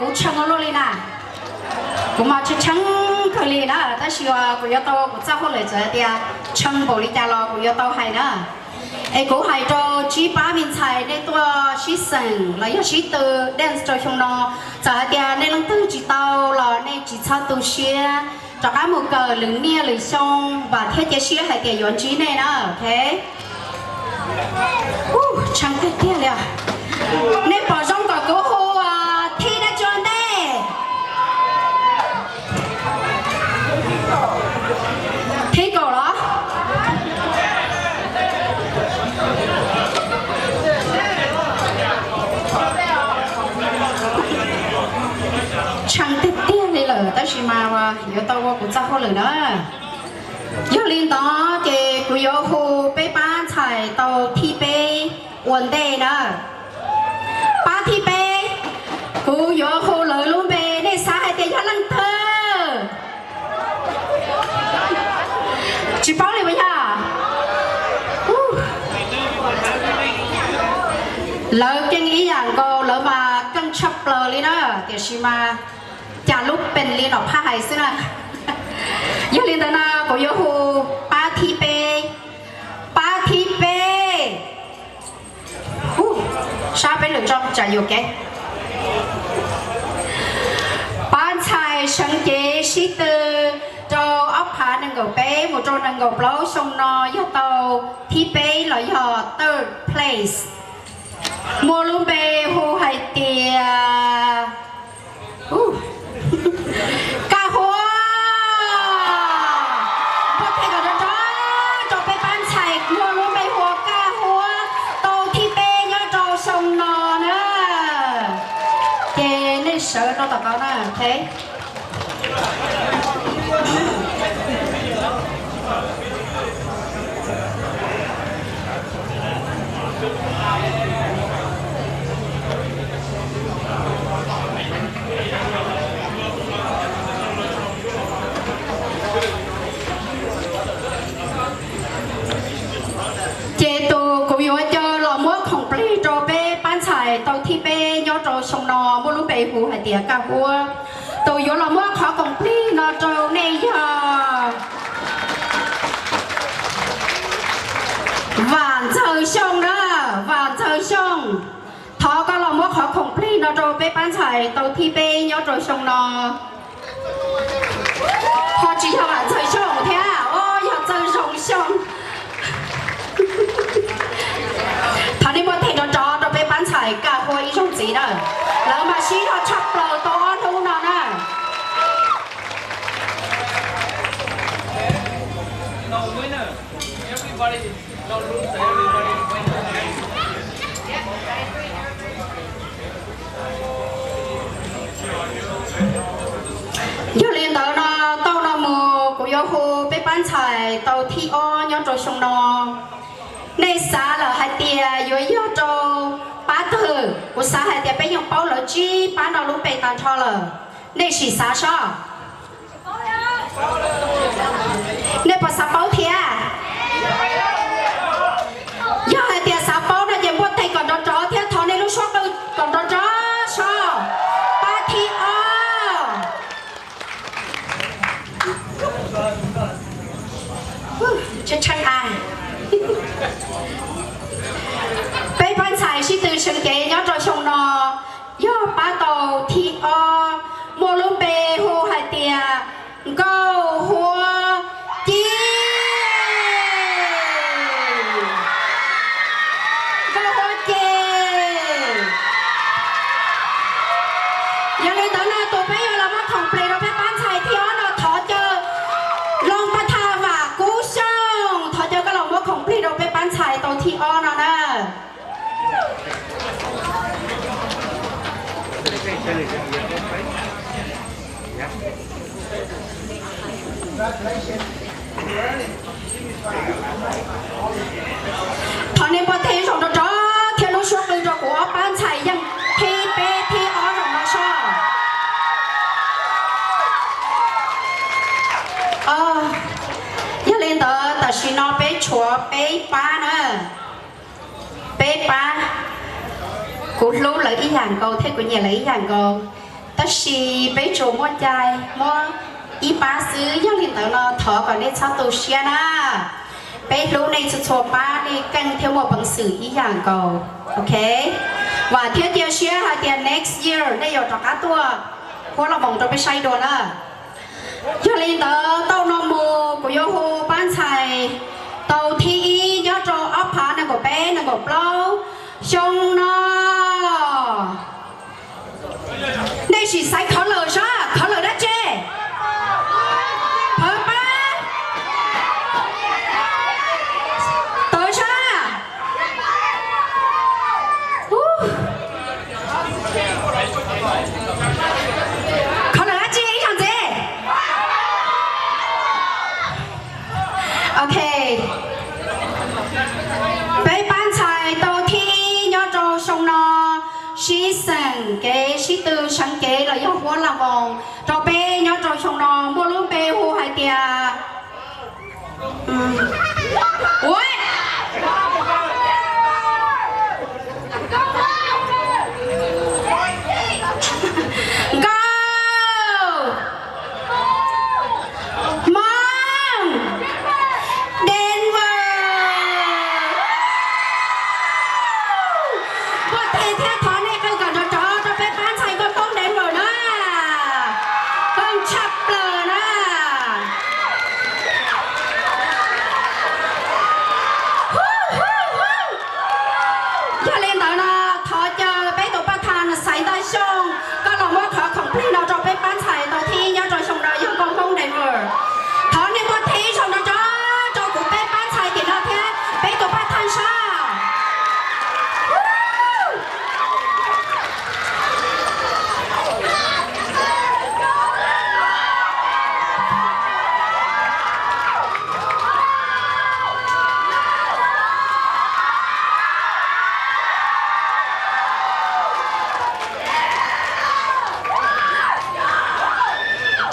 Kuv tshee ua luaj li na, kuv mas tshee tshee kawg li na, tab sis kuv yuav tau, kuv txoj hauj lwm txawm hais tias tshee npaum li cas los kuv yuav tau hais na. Es kuv hais rau tsib pab me ntxhais nej tuaj sib xeem los yog sib tw dance rau xyoo no, txawm hais tias nej leej twg tsis tau los nej tsis txhob tu siab, rov qab mus kawm lwm niaj lwm xyoo, vam thiab cia siab hais tias yuav ntsib nej na, ok. Tshee tiag tiag li. Nej pom zoo kom kuv hu thib dab tsi ua ntej? Thib kaum los? Tshee tiag tiag li lawm, tab sis mas yuav tau ua kuv txoj hauj lwm na. Yog li ntawd ces kuv yuav hu peb pab ntxhais tau thib peb ua ntej na. Pab thib peb, kuv yuav hu lawv lub npe, nej xav hais tias yog leej twg? Tsis paub li puas yog? Lawv keej ib yam nkaus, lawv mas keej tshaj plaws li na, tiam sis mas cas lub pees li nom phaj hais xwb na. Yog li ntawd no kuv yuav hu pab thib peb, pab thib peb. Sab peb lwm tso tsam yuam kev. Pab ntxhais seev cev sib tw rau ob phav nees nkaum peb mus rau nees nkaum plaub xyoo no yog tau thib peb los yog third place. Muaj lub npe hu hais tias Kaj Huab. Npuaj teg kom nrov nrov rau peb pab ntxhais muaj lub npe hu ua Kaj Huab tau thib peb nyob rau xyoo no na. Ces nej sawv rau tom ko na, ok. Ces tus kuv yuav caw los muab khoom plig rau peb pab ntxhais tau thib peb nyob rau xyoo no muaj lub npe hu hais tias Kaj Huab. Tus yuav los muab qhov khoom plig no rau nej yog Vam Ntxawg Xyooj na, Vam Ntxawg Xyooj. Thov koj los muab qhov khoom plig no rau peb pab ntxhais tau thib peb nyob rau xyoo no. Ho tsis yog Vam Ntxawg Xyooj thiab, o, yog Ntxawg Zoo Xyooj. Thov nej muab teg nrov nrov rau peb pab ntxhais Kaj Huab ib zaug ntxiv na. Lawv mas sib zog tshaj plaws tau ob hnub no na. Yog li ntawd no, tau no mus kuv yuav hu peb pab ntxhais tau thib ob nyob rau xyoo no. Nej xav lawm hais tias yuav yog rau pab twg? Kuv xav hais tias peb yeej paub lawv tsib pab no lub npe tag nrho lawm. Nej sim xav sob. Nej puas xav paub thiab? Yog hais tias xav paub no ces npuaj teg kom nrov nrov thiab thov nej lub suab qw kom nrov nrov sob. Pab thib ob. Peb pab ntxhais sib tw seev cev nyob rau xyoo no yog pab tau thib ob, muaj lub npe hu hais tias Nkauj Huab Ci. Nkauj Huab Ci. Yog li ntawd no tus peb yuav los muab khoom plig rau peb pab ntxhais thib ob no thov caw Looj Paj Thaj Vam Kub Xyooj, thov caw koj los muab khoom plig rau peb pab ntxhais tau thib ob no na. Thov nej npuaj teg zoo rau rov thiab lub suab qw rau kuv ob pab ntxhais yeej thib peb thib ob zoo no sob. Yog li ntawd tam sim no peb tshuav peb pab na. Peb pab, kuv hlub lawv ib yam nkaus thiab kuv nyiam lawv ib yam nkaus. Tab sis peb tsuas muaj cai muab ib pab xwb, yog li ntawd no thov kom nej txhob tu siab na. Peb hlub nej txhua txhua pab, nej keej thiab muaj peev xwm ib yam nkaus. Ok, vam thiab cia siab hais tias next year nej yuav rov qab tuaj Huab Laj Voos rau peb saib dua na. Yog li ntawd tau no mus kuv yuav hu pab ntxhais tau thib ib nyob rau ob phav nees nkaum peb nees nkaum plaub xyoo no. Nej sim xaiv khov lawm sab, khov lawm dab tsi? Phawv pab. Tawv sab. Khov lawm dab tsi ib zaug ntxiv? Ok, peb pab ntxhais tau thib ib nyob rau xyoo no, sib xeem kev sib tw seev kev los yog Huab Laj Voos rau peb nyob rau xyoo no muaj lub npe hu hais tias, ua, nkauj, Hmoob, Denver. Npuaj teg thiab thov nej qw kom nrov nrov rau peb pab ntxhais nkauj Hmoob Denver na. Koj tshaj plaws na. Yog li ntawd no, thov caw peb tus paj thas Xaiv Ntaj Xyooj, koj los muab qhov khoom plig no rau peb pab ntxhais tau thib nyob rau xyoo no yog nkauj Hmoob Denver. Thov nej npuaj teg ib zaug nrov nrov rau kuv peb pab ntxhais tim no thiab peb tus paj thas sab.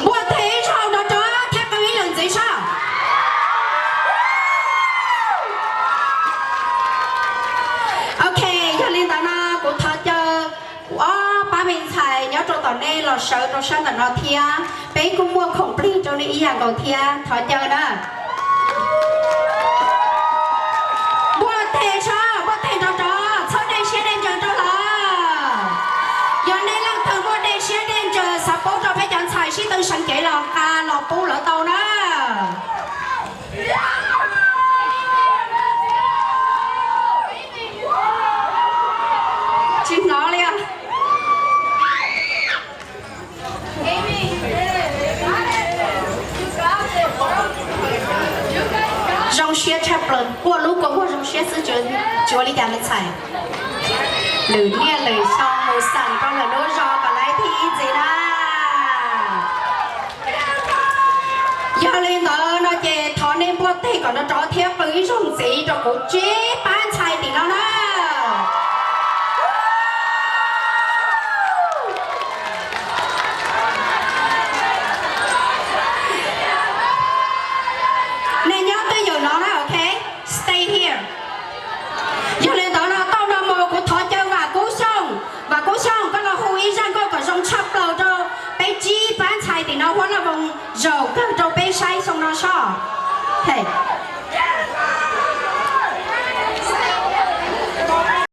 Npuaj teg ib zaug nrov nrov thiab qw ib lwm ntxiv sab. Ok, yog li ntawd no kuv thov caw kuv ob pab me ntxhais nyob rau tom nej los sawv rau sab ntawm no thiab, peb kuj muaj khoom plig rau nej ib yam nkaus thiab, thov caw na. Npuaj teg sab, npuaj teg nrov nrov, txhob dej siab dej ntsws rau lawv. Yog nej leej twg muaj dej siab dej ntsws xav pub rau peb cov ntxhais sib tw seev kev los nqa los pub lawv tau na. Tsis hnov li os. Zoo siab tshaj plaws, quaj lub kua muag zoo siab xwb, tsis ua li cas me ntxhais. Lwm niaj lwm xyoo mus xeem rau lwm lub zos kom lawv thib ib ntxiv na. Yog li ntawd no ces thov nej npuaj teg kom nrov nrov thiab qw ib zaug ntxiv rau kuv tsib pab ntxhais tim no na. Nej nyob twj ywm no na, ok? Stay here. Yog li ntawd no tau no mus kuv thov caw Vam Kub Xyooj, Vam Kub Xyooj koj los hu ib zaj nkauj kom zoo tshaj plaws rau peb tsib pab ntxhais tim no Huab Laj Voos zaum kawg rau peb saib xyoo no soj.